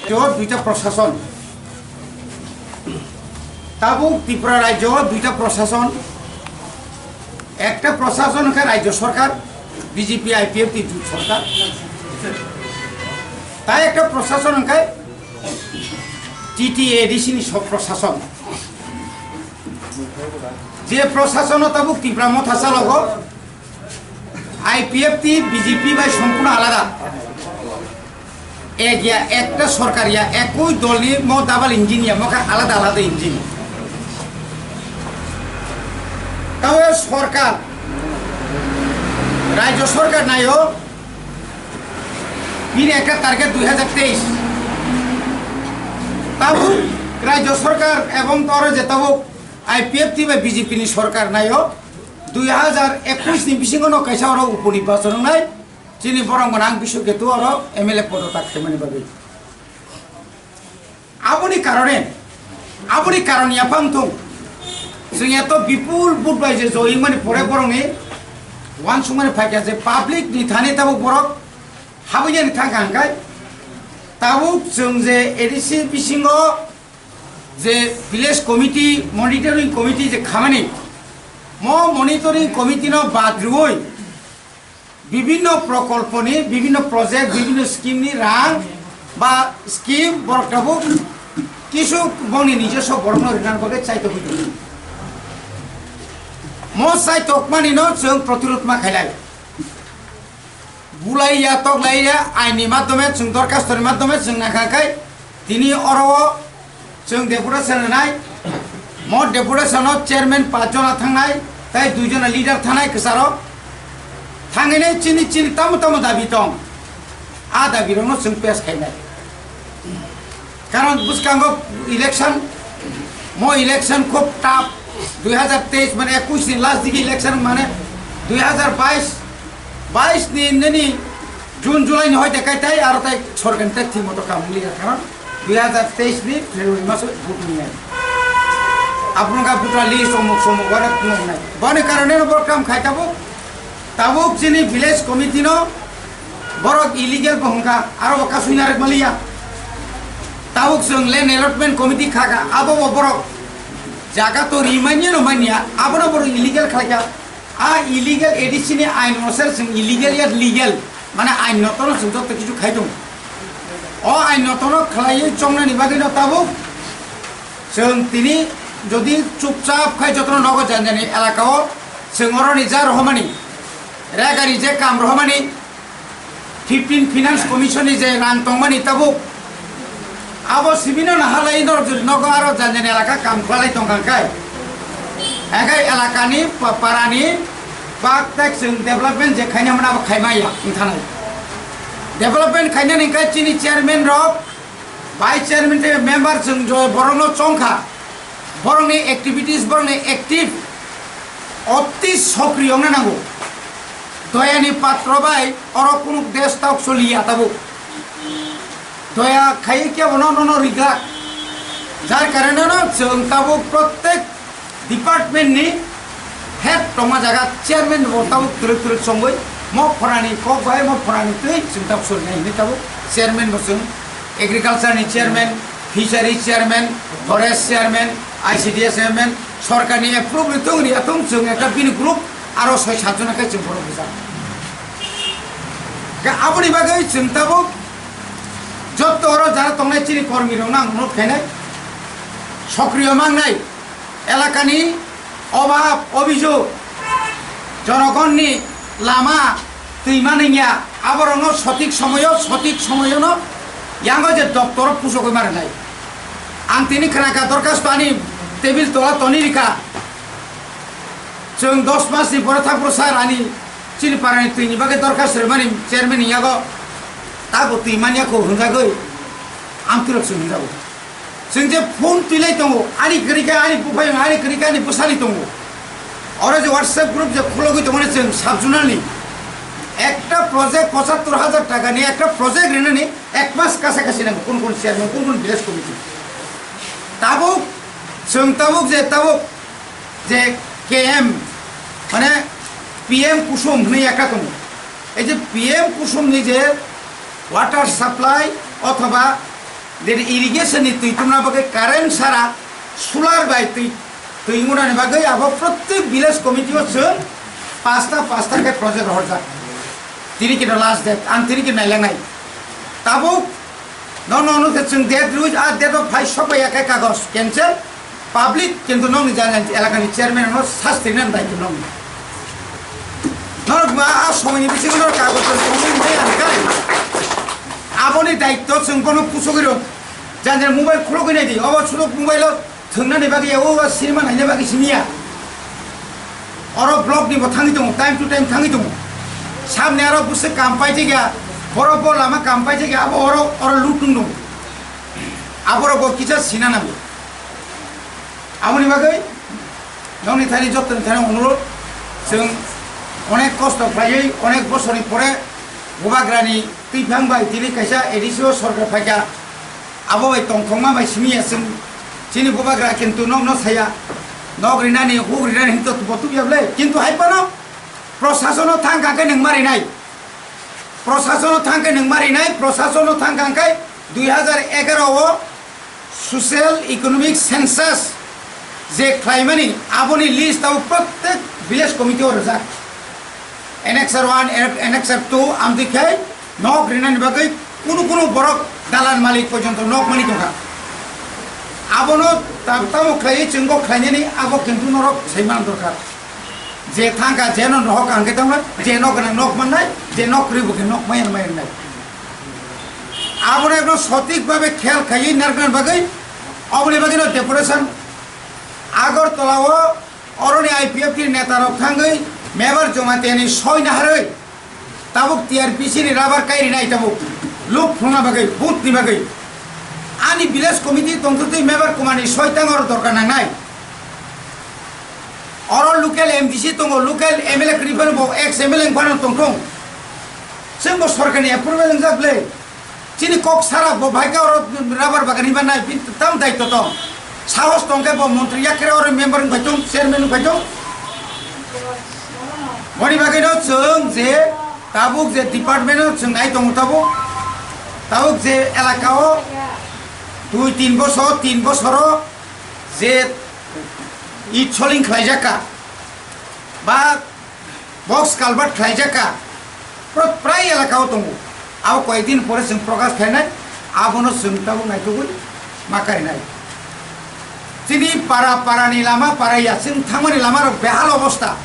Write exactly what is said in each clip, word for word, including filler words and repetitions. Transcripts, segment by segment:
রাজ্য দুইটা প্রশাসন, tabuk Tripura রাজ্য দুইটা প্রশাসন, একটা প্রশাসন হচ্ছে রাজ্য সরকার, বিজেপি আইপিএফটি জোট সরকার, তাই একটা প্রশাসন হচ্ছে টিটিএডিসি নি সব প্রশাসন, যে প্রশাসন tabuk Tipra Motha chalogo, IPFT BJP bai সম্পূর্ণ আলাদা। এক ইয়া, একটা সরকার ইয়া, একই দলনি mo double engine ইয়া, mo kha আলাদা আলাদা engine. তবে সরকার, রাজ্য সরকার নাইও, bini একটা target দুই হাজার তেইশ. Tabuk রাজ্য সরকার এবং তোর যে tabuk IPFT bai BJP ni সরকার নাইও, দুই হাজার একুশ ni bisingo no kaisa oro উপনির্বাচন wngnai, chini borok gwnang bisuk ketu oro MLA পদত্যাগ khaimani bagwi. Aboni karone, aboni karon yaphang thung. Chwng eto bipul vote bai je joyingmani pore borokni uansukmani phaikha je public ni thani tabuk borok habwinani thangkha hwnkhe tabuk chwng je ADC bisingo je village committee, monitoring committee je khamani, mo monitoring committee no bad rwui bibhinno prokolponi, bibhinno project, bibhinno scheme ni rang ba scheme borok tabuk kisu bongni nijoswo borokno rinani bagwi chaitokgwi tongo. Mo chaitokmani no chwng protirod ma khailai. Bulai ya, toklai ya, aini madhyome chwng dorkhastori madhyome chwng nakha khai tini oro o chwng deputation rwnai, mo deputation o chairman pach jona thangnai, tai dui jona leader thanai kwcharo. Thangwi nai chini, chini tamo tamo dabi tong, a dabi rokno chwng pes khainai. Karon bwskango election, mo election khub tough. Dui hajar teis mane ekush ni last digi election mane dui hajar bais, bais ni nini June, July ni hoite kai tai aro tai sorkar ni tai thik moto kam liya karon dui hajar teis ni February maso vote ni nai. Aboni ka voter list omuk somuk wara tong nai. Boni karone no bor kam khai tabuk. Tabuk chini village committee no borok illegal bo hwnkha, aro bo kasui narwk maliya. Tabuk chwng land allotment committee khakha, abo bo borok jaga to rimanya no manya, abono borok illegal khlaikha. A illegal A D C ni ain onusare chwng illegal ya legal, mane ain notono chwng joto kichu khai tongo. O ain notono khlaiwi chongnani bagwi no tabuk chwng tini jodi chupchap khai jotono nogo janjani elaka o chwng oroni ja rohormani, regani je kam rohormani, fifteen Finance Commission ni je rang tongmani tabuk, abo sibino nahalai norok jodi nogo aro janjani elaka kam khlai tongkha khai. Ekai elakani pa-, parani bak tek chwng development je khaina mano abo khaimaya wngthanai. Development khainani khai chini chairman rok, vice chairman tei member chwng je borokno chongkha. Borokni activities, borokni active, oti sokriyo wngna nango. Doyani patro bai oro kunu desh tok soliya tabuk. Doya khai khe bono nono rigak. Jar karone no chwng tabuk prottek department ni head tongma jaga chairman bo tabuk twrwk twrwk chongwi mo phorani kok bai mo phorani twi chwng tabuk solinai hinwi tabuk chairman bo chwng agriculture ni chairman, fishery chairman, forest chairman, I C D S chairman, sorkar ni approve ni tong ri atung chwng ekta bini group aro soi sat jona khe chwng borok bwsa. Khe aboni bagwi chwng tabuk jotto oro jara tongnai chini kormi rok no ang onurod khainai sokriyo mangnai. Elakani obhab, obhijog, jonogonni lama, twima nungya, aborokno sothik somoyo, sothik somoyono yango je doptoro pusogwi ma rwnai. Ang tini khwnakha dorkhasto ani tebil tola toni rikha. Chwng dos masni pore thangphuru sir ani chini parani twini bagwi dorkhasto rwmani chairman ni yago tabo twi manya kho hwnjagwi amtwirok chwng hwnjago. Chwng je phone twilai tongo, ani kwrwi khe ani buphayung, ani kwrwi khe ani bwsali tongo. Oro je WhatsApp group je khulogwi tongmani chwng sub-zonal ni ekta project pochattor hajar taka ni ekta project rinani ek mas kasa kasi nango, kun kun chairman, kun kun village committee. Tabuk chwng tabuk je tabuk je K M mane P M Kusum hwnwi ekta tongo. Ei je P M Kusum ni je water supply othoba je irrigation ni twi tumna bagwi current sara solar bai twi, twi wngnani bagwi abo prottek village committee o chwng pasta pasta khe project rohorjak. Tini kino last date, ang tini kino nailangnai. Tabuk no, no, no, khe chwng date rwi, a date o phai sokpaiya khe kagoj cancel. Public kintu nokni jani elakani chairman no sasti nani daityo nokni. Norok ba a somoini bisingo norok kagoj rwi tongwi hwnwi ang kai. Aboni daityo chwng bono puchugwi rw. Jani jani mobile khulugwi naidi, obo chwlok mobile o thwngnani bagwi ya, o ba cinema naina bagwi simi ya. Oro block ni bo thangwi tongo, time to time thangwi tongo. Samni aro bwswk kam paijak ya, borok bo lama kam paijak ya, abo oro, oro loot wng tongo. Aborok bo kisa sina nango. Aboni bagwi nokni thani jottoni thani onurod, chwng onek kosto khlaiwi, onek bosorni pore Bubagrani twiphang bai tini kaisa A D C o sorkar phaikha. Abo bai tongthokma bai simi ya chwng chini Bubagra kintu nokno saya. Nok rinani, huk rinani hinto bo tubya ble. Kintu hai phano prosasono thang kha khe nwng ma rinai. Prosasono thang khe nwng ma rinai, prosasono thang kha khe dui hajar egaroh o social economic census je khlaimani, aboni list abo prottek village committee o rwjak. Annexure one, Annexure two, amtwi khe nok rinani bagwi kunu kunu borok dalan malik porjonto nok mani tongkha. Abono ta-, tamo khlaiwi chwngbo khlainani abo kintu norok saiman dorkar. Je thangkha, je no nohok ang khe tongkha, je nok gwnang nok mannai, je nok kwrwi bo khe nok maya maya wngnai. Abono ekdom sotik babe khel khaiwi narwkna bagwi, oboni bagwi no deputation Agartala o oroni I P F T ni neta rok thangwi Mebar Jamatia ni soi naharwi tabuk T R P C ni rabar kai rinai tabuk luk phunukna bagwi, vote ni bagwi. Ani village committee tongthwtwi Mebar Kumar ni soi tang oro dorkar nangnai. Oro local M D C tongo, local M L A kwrwi phano bo ex M L A wng phano tongthung. Chwng bo sorkarni approval wngjak ble. Chini kok sara bo bhai ka oro rabar bagan hinba nai, bini tam daityo tong. Sahos tong khe bo montri yak khe oro member wng phai tong, chairman wng phai tong. Boni bagwi no chwng je tabuk je department o chwng nai tongo tabuk. Tabuk je elaka o dui tin bosor, tin bosor o je it soling khlaijak kha ba box culvert khlaijak kha, pro-, prai elaka o tongo. Abo koyekdin pore chwng prokash khainai, abono chwng tabuk naitugwi ma kainai. Chini para, para ni lama, para ya chwng thangmani lama rok behal obosta.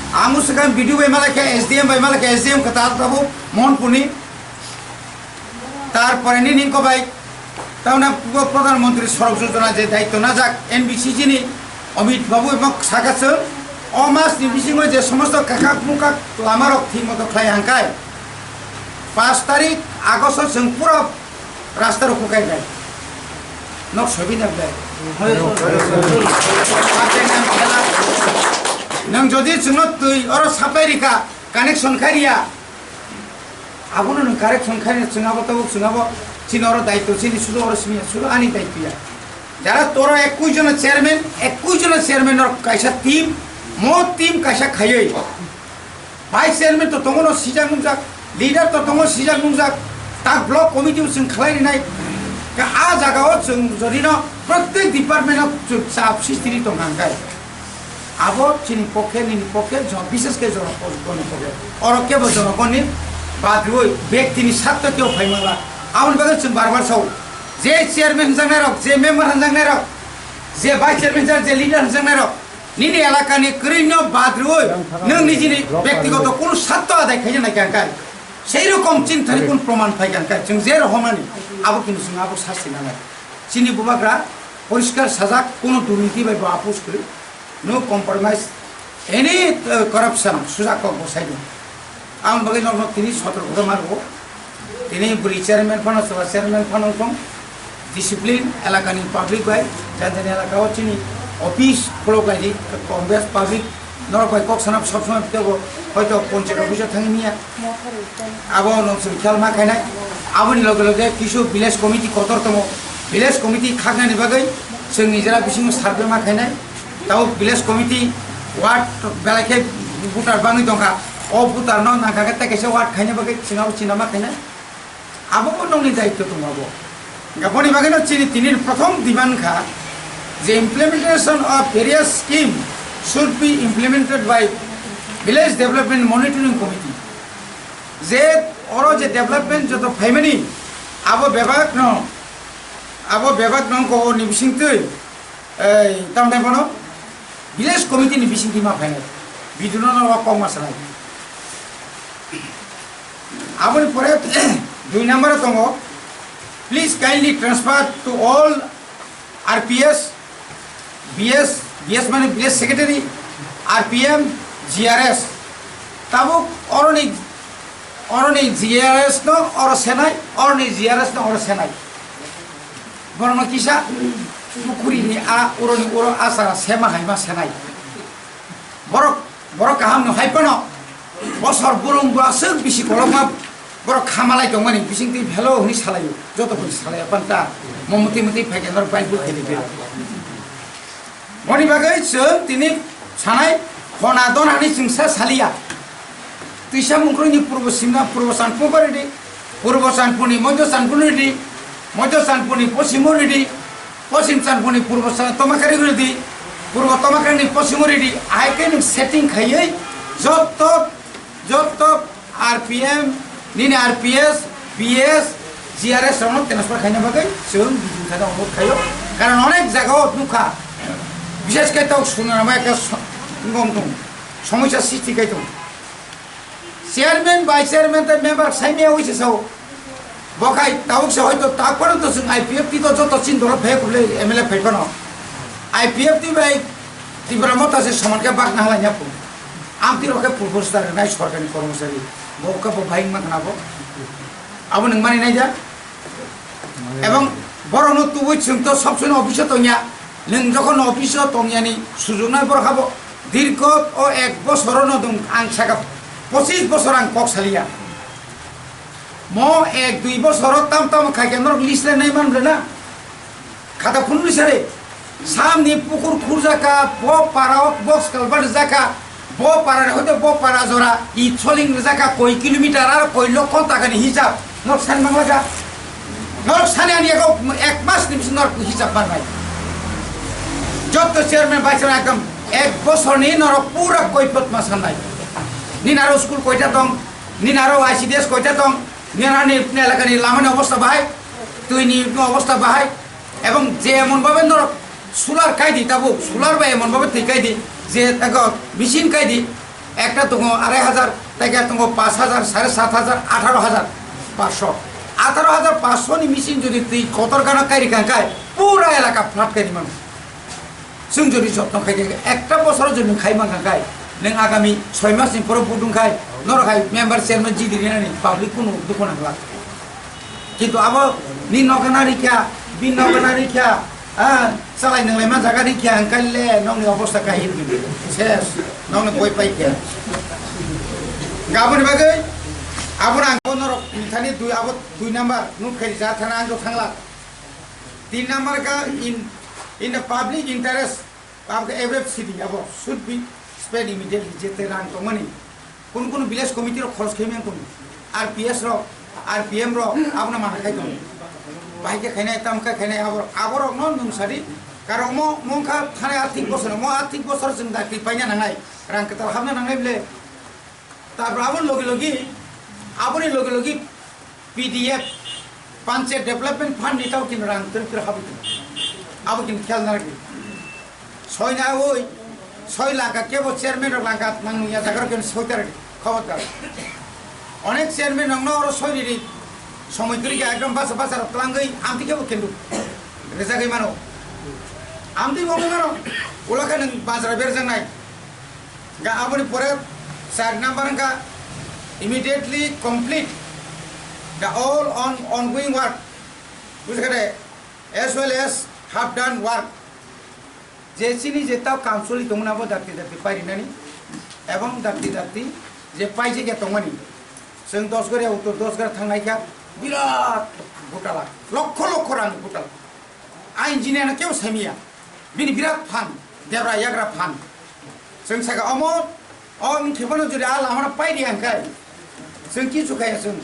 Ang swkang B D O bai malai khe, S D M bai malai khe, S D M kwtal tabuk Mohanpur ni. Tarpore nini wngkha bai, tamna Pradhan Mantri Sadak Yojana je daityo najak N B C G ni Amit Babu ebong saka chwng, o mas ni bisingo je somosto kakhak mukhak lama rok thik moto khlai hangkai, pash tarik August o chwng pura rasta rok hukai bai. Nok sobi na bai. Nwng jodi chwngno twi oro supply rika, connection khai riya, abono nwng correction khaina chwng abo tabuk chwng abo chini oro daityo chini sudu oro simi sudu ani daityo ya. Jara toro ekkush jona chairman, ekkush jona chairman rok kaisa team, mo team kaisa khaiwi. Vice chairman to tongo no sijak nungjak, leader to tongo sijak nungjak, tak block committee bo chwng khlai rinai. Ka a jaga o chwng jodi no prottek department o chwng chap sistiri tong hangkai. Abo chini pokhe, nini pokhe, jon-, bishes khe jono-, jono pokhe. Oro kebo jonogonni badrwi bektini satto kebo phaimala. Aboni bagwi chwng bar bar sao. Je chairman hwnjaknai rok, je member hwnjaknai rok, je vice chairman hwnjak, je leader hwnjaknai rok, nini elakani kwrwino badrwi nwng nijini bektigoto kunu satto adai khaina nai kha kai. Sei rokom chini thani kunu proman phai kha kai. Chwng je rohormani, abo kini chwng abo sasti nangnai. Chini bubagra poriskar sajak, kunu durniti bai bo apus kwrwi. No compromise, any, uh, corruption, sujak kok bo sai di. Ang bagwi nok nok tini sotor kota margo. Tini bwrwi chairman phano, chwla chairman phano tong. Discipline, elakani public bai, jani jani elaka o chini office khulok lai di, Congress public, norok bai kok sanap sob somoi tebo, hoito panchayat office o thangwi manya. Abo nwng chwng khel ma khainai. Aboni loge loge kisu village committee kotor tongo. Village committee khaknani bagwi chwng nijera bisingo survey ma khainai. Tabo village committee ward belai khe voter bangwi tongkha. O voter no nangkha khe tei kaisa ward khaina bagwi chwng abo chinama khainai. Abo bo nokni daityo tongo abo. Hwnkhe boni bagwino chini tini prothom demand kha je implementation of various scheme should be implemented by Village Development Monitoring Committee. Je oro je development joto phaimani abo bebak no, abo bebak no ko ni bisingtwi ei tamdai bono village committee ni bisingtwi ma phainai. Bidino no kok ma sanai. Aboni pore dui number o tongo, please kindly transfer to all R P S, B S, B S mane village secretary, R P M, G R S. Tabuk oroni, oroni G R S no oro senai, oroni G R S no oro senai. Borokno kisa pukhuri ni a uroni uro asara sema hai ma senai. Borok, borok kaham no hai phano bosor burung bo aswk bisi kolokma borok khamalai tongmani bising twi phelo hwnwi salaio. Joto bwrwi salai aphan ta mo mwtwi mwtwi phaikhe norok bai bwkhani bia. Boni bagwi chwng tini sanai khona don hani chwngsa saliya. Twisa mungkroi ni purbo simna purbo sanpung kori di. Purbo Sanpurni Moidya Sanpurni di, Moidya Sanpurni Posimo ridi, Posim Sanpurni Purbo Sa-, Tomakari ridi, Purbo Tomakarni Posimo ridi, hai khe nwng setting khaiwi jotto, jotto R P M, nini R P S, P S, G R S rokno transfer khaina bagwi chwng bijing thada onurodh khaio. Karon onek jagao nukha, bishesh khe tok Sunarama ekta so-, wngkha wngkha, somosya srishti khai tongo. Chairman, vice chairman tei member saimaya wi se sao. Bo khai tabuk se hoito tak phano to chwng I P F T to joto chin doro phai kule M L A phai phano. I P F T bai Tipra Motha se soman khe bak na halai ya phu. Amtwi rok khe propose ta rwnai sorkar ni kormosari. Bo khe bo bai wngma khna bo. Abo nwng mani nai ja? Ebong borokno tubui chwng to sob somoi office o tongya. Nwng jokhon office o tongyani sujuknai borok habo dirgho o ek bosorono dong ang saka pochis bosor ang kok saliya. Mo ek dui bosoro tam tam khaikhe norok list le nai man ble na. Khata phunukni sari. Samni pukur khurjaka, bo para o box culvert jaka, bo para ni hoite bo para jora, i soling jaka koi kilometer ar koi lokho taka ni hisab. Norok sani manglaga. Norok sani ani ego ek mas ni bisingo norok hisab banai. Jotto chairman vice chairman ekdom ek bosor ni norok pura koi pot ma sanai. Nini aro school koita tong, nini aro I C D S koita tong, nini aro ni elaka ni lama ni obosta bahai, twi ni obosta bahai. Ebong je emon bhabe norok solar kai di tabuk, solar bai emon bhabe twi kai di, je ego machine kai di, ekta tongo arai hajar, tei ekta tongo pash hajar, sare sat hajar, atharo hajar pash sho. Atharo hajar pash sho ni machine jodi twi kotor gana kai rikha khe pura elaka flood kai rimano. Chwng jodi jotno khai khe ekta bosoro jodi khai mankha khe, nwng agami soi mas ni poro budung khai, norok hai member chairman jidi rinani public kunu dukhu nangla. Kintu abo ni nokha na rikha, bini nokha na rikha, ah, chalai nwnglai ma jaga rikha, hwnkhe le nokni obosta kahim hinwi ses, nokni boi pai khe. Gaboni bagwi abo nang norok thani dui, abo dui number nuk khai ja thana ang thangla. Tin number ka in, in the public interest. Abo khe F F C D abo should be spent immediately, jete rang tongmani. Kun kun village committee rok khoros khe meng tongo. R P S rok, R P M rok, abono mana khai tongo. Bahai khe khainai, tam khe khainai aborok, aborok no nwng sadi. Karon mo, mo wngkha thanai athik bosor, mo athik bosor chwng dakti paina nangnai, rang kwtal hapna nangnai ble. Tarpor aboni logi logi, aboni logi logi P D F, Panchayat Development Fund ni tao kini rang twrwk twrwk habwi tongo. Abo kini khel narwgwi. Soi na oi, soi langkha kebo chairman rok langkha nang nungya jaga rok kini soi tarwk khobor kar. Onek chairman rok no oro soi riri somoi kwrwi kha ekdom basa basa rok twlangwi amtwi kebo kintu rwjagwi mano. Amtwi bo wngwi mano, ulo khe nwng bajra berjaknai. Ga aboni pore char number wngkha immediately complete the all on ongoing work, bujikha de, as well as half done work. Je chini je tao kam choli tongmani abo dakti dakti pairinani ebong dakti dakti je paijak ya tongmani, chwng Dasgori uttor Dasgori thangnai kha birat gotala, lokho lokho rang gotala. A engineer no kebo saimiya, bini birat phan, debra yagra phan. Chwng saka omo O wng khe bono jodi a lama no pai di ang khai. Chwng kichu khaya chwng.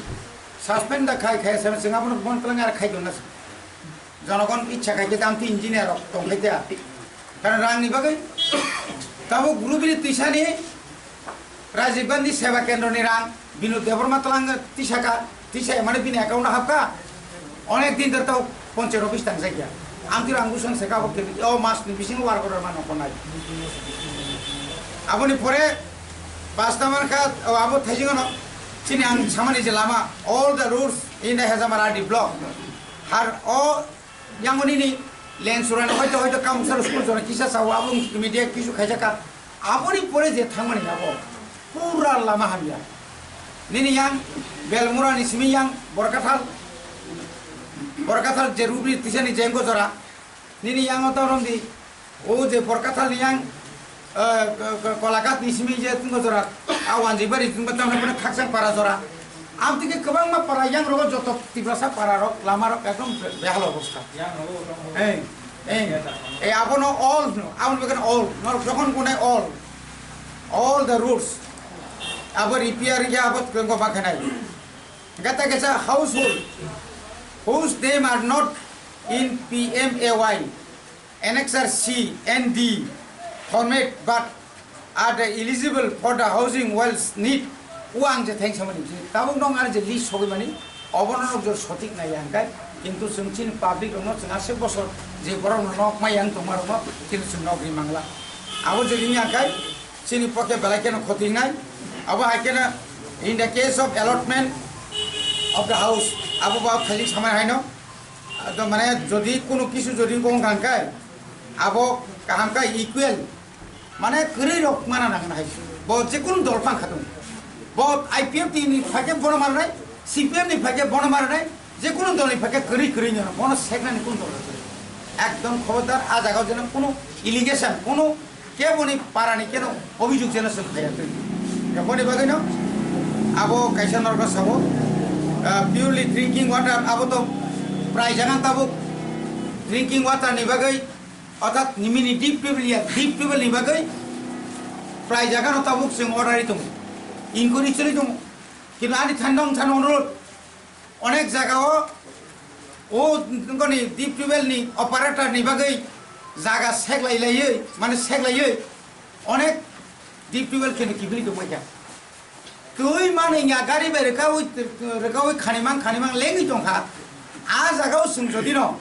Suspend da khai khaya chwng, chwng abono bon twlang ar khai dona chwng. Jonogon ichha khai khe tamti engineer rok tong khai tia. Karon rang ni bagwi tabuk guru bini tisa ni Rajiv Gandhi Seva Kendra ni rang, Binod Debbarma twlang tisa ka, tisa mane bini account o hap ka. Onek din dhori tau ponchayat office tang jakya. Amtwi rang busan se ka bo khe, o mas ni bising work order mano konai. Aboni pore pasta man kha, o abo thaijing no chini ang samani je lama, all the roads in the Hejamara D block. Har o yang oni ni lane surani hoito, hoito kamu sar school jora kisa sa abo media kisu khaijak ka. Aboni pore je thangmani abo pura lama hamya. Nini yang Belmura ni simi yang Borkathal, Borkathal je rubri tisani jenggo jora. Nini yang o tau romdi, o je Borkathal ni yang, eh, ko-, ko-, Kolagat ni simi je tunggo jora, a Wanjibari tunggo tamna pore Khaksang para jora. Amtike kwbangma para yang rogo joto Tiprasa para rok, lama rok ekdom be-, behal obostha. Yang rogo tong. Ei, ei, ei, abono all, abono bekan all, nor jokhon gunai all, all the roads. Abo repair ya abo tengko bakhanai. Gata gata household whose name are not in P M A Y, Annexure C and D format but are the eligible for the housing wells need. O ang je thanks samani je tabuk nong ar je list sogwi mani obono nok jor sotik nai ang kai, kintu chwng chini public rokno chwng aswk bosor je borok no nok mai ang tongma rokno kintu chwng nok ri mangla. Abo je ring ang kai chini pokhe belai keno khoti nai. Abo hai keno in the case of allotment of the house, abo ba khali samai haino. Ado mane jodi kuno kisu jodi kong kang kai, abo kaham kai equal, mane kwrwi rok mana nang hai. Bo je kuno dol phang khatung. Bo I P F T ni phage bono marnai, C P M ni phage bono marnai, je kuno dol ni phage kwrwi kwrwi nyono, bono sekna ni kuno dol. Ekdom khobordar a jaga jeno kuno allegation, kuno Keboni parani keno obijog jeno chwng khaiya twi. Keboni bagwino abo kaisa norok sabo, ah, purely drinking water abo to prai jagan tabuk drinking water ni bagwi, orthat nimini deep tubewell ya, deep tubewell ni bagwi prai jagano tabuk chwng order ri tongo, inquiry chwlwi tongo. Kintu ani thandong thandong road Onek jaga o, o nokni deep tubewell ni operator ni bagwi jaga seklai laiwi, mane seklaiwi onek deep tubewell khe kiphilwi tongmai kha. Twi mani ya gari bai rwkawi, rwkawi khanimang, khanimang lengwi tongkha. A jaga o chwng jodi no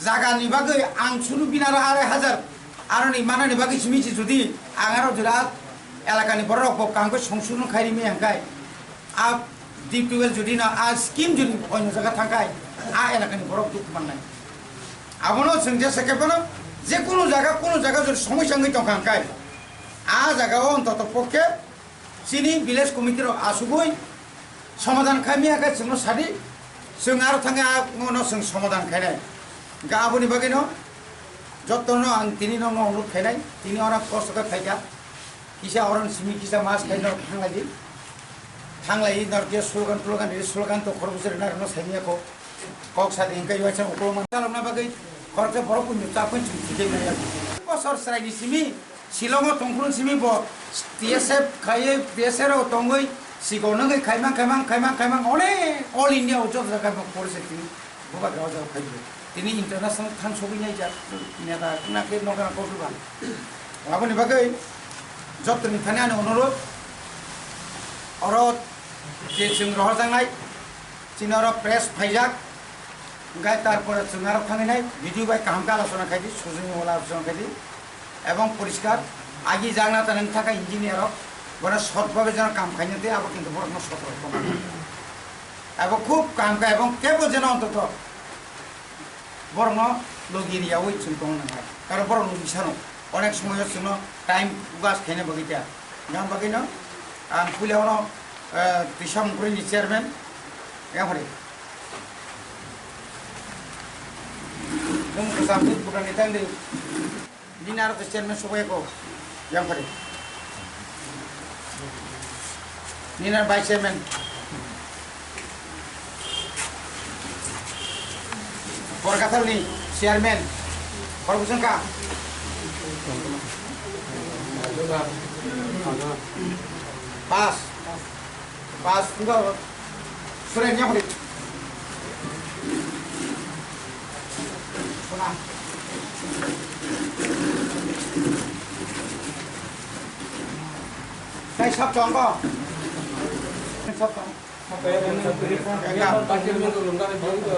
Jaga ni bagwi ang sunu bini aro arai hajar, aro ni mana ni bagwi simi si jodi ang aro jora elaka ni borok rok bo kang khe song sunu khai ri mi ang kai. A deep tubewell jodi no a scheme jodi oino jaga thang kai, a elaka ni borok duk man nai. Abono chwng jesa khe bono je kunu jaga, kunu jaga jodi somosya wngwi tong kha ang kai, a jaga o ontoto pokhe Chini village committee rok asugwi somadan khai miya khe chwngno sadi, chwng aro thangwi a, no chwng somadan khainai. Ga aboni bagwino jotono ang tini no, no onurod khainai, tini oro kosto khe phaikha, kisa oro simi kisa mas khai norok thanglai di, thanglai norok je slogan, slogan, slogan to khorokbwswk rwna rwno saimanya kho. Kok sadi hingke uaisa ukuluma chalokna bagwi khoroksa borok buino chapwi chwng thwikhe manya. Bosor chwraini simi Shillongo tongphuru simi bo T S F khaiwi T S F rok tongwi sikon wngwi khaimang khaimang khaimang khaimang onek all India o joto jaga bo porichai tini bubagra o jaga phaibo. Tini international thang sogwi naijak neta wngna khe nokha kosuba. Aboni bagwi jotoni thani ani onurod oro je chwng rohorjaknai. Chini oro press phaijak, hingke tarpore chwng aro thangwi nai video bai kaham khe alochona khai di, sujui wala alochona khai di, ebong poriskar agi jagna ta nang thaka engineer rok, bono sot bhabe jeno kam khaina tei abo kintu borokno sot rok tongma. Abo khub kaham khe ebong kebo jeno ontoto borokno logi riyaui chwng tongna nangnai, karon borok logi sano onek somoyo chwngno time ugas khaina bagwi ta, yang bagwino ang puila ono, eh, Twisa Mungkroi ni chairman, yang hari. Nung kesam tu bukan ni tang di. Nini aro chairman subai ko, yang hari. Nini aro vice chairman. Borkathal ni chairman. Khorokbwswng kha. Pass. Pass. Enggak. Sudah nyampe. Tei sab chongo. Sab chongo.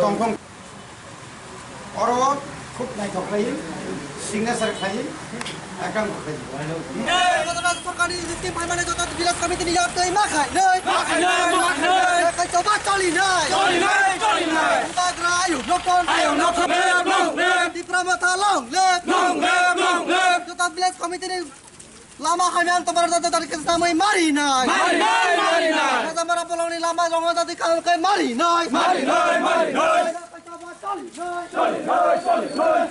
Tongkong. Oro khub naithok khlai, signature khlai, account khlai. Sorkari scheme phaimani joto village committee ni yak tei ma khai nei. Ma khai nei, ma khai nei. Khai choba choli nei. Choli nei, choli nei. Bubagra ayuk nokon. Ayuk nokon. Tipra Motha long live. Long live, long live. Joto village committee ni lama hamya ang tomar dada dari kesa samai mari nai. Mari nai, mari nai. Kesa mara bolong ni lama jongo dadi kal kai mari nai. Mari nai, mari nai. Choli nai, choli nai.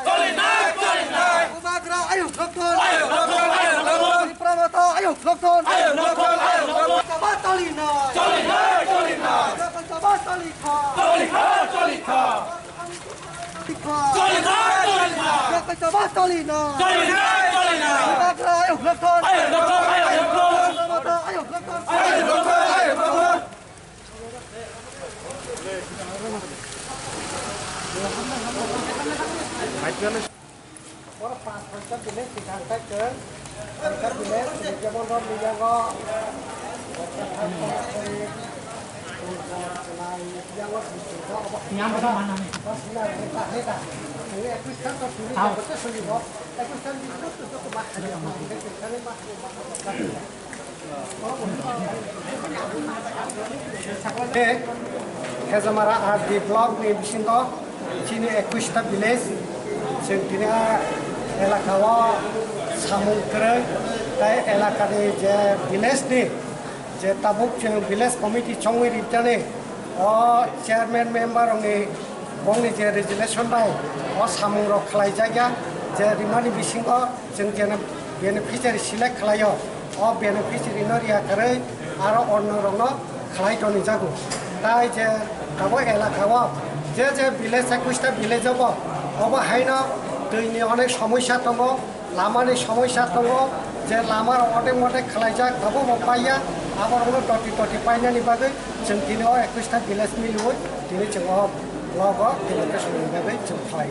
Choli nai, choli nai. Bubagra ayuk nokon. Ayuk nokon, ayuk nokon. Tipra Motha ayuk nokon. Ayuk nokon, ayuk nokon. Chaba choli nai. Choli nai, choli nai. Chaba choli kha. Choli kha, choli kha. Choli nai, choli nai. Choli nai, choli nai. Choli nai, choli nai. Ayuk nokon. Ayuk nokon, ayuk nokon. Ayuk nokon, ayuk nokon. Ayuk nokon. Oro pas hoita village tikang kaitor, hoita village, jemon rok ni yango, Tei Khejamara R D block ni bisingo chini ekush ta village, chwng tini a elaka o samung kwrwi, tei elaka ni je village ni je tabuk chwng village committee chongwi rijani, o chairman member rokni bongni je resolution bai o samung rok khlai jak ya, je rimani bisingo chwng je beneficiary select khlai o, o beneficiary no riya kwrwi aro onno rok no khlai toni jago. Tai je abo elaka o je je village ekush ta village o bo, obo hai no twi ni onek somosya tongo. Lamani somosya tongo, je lama rok otek motek khlaijak, abo bo paiya, abo rokno toti toti painani bagwi chwng tini o ekush ta village miliwi tini chwng o block o tini kesongni bagwi chwng khlai.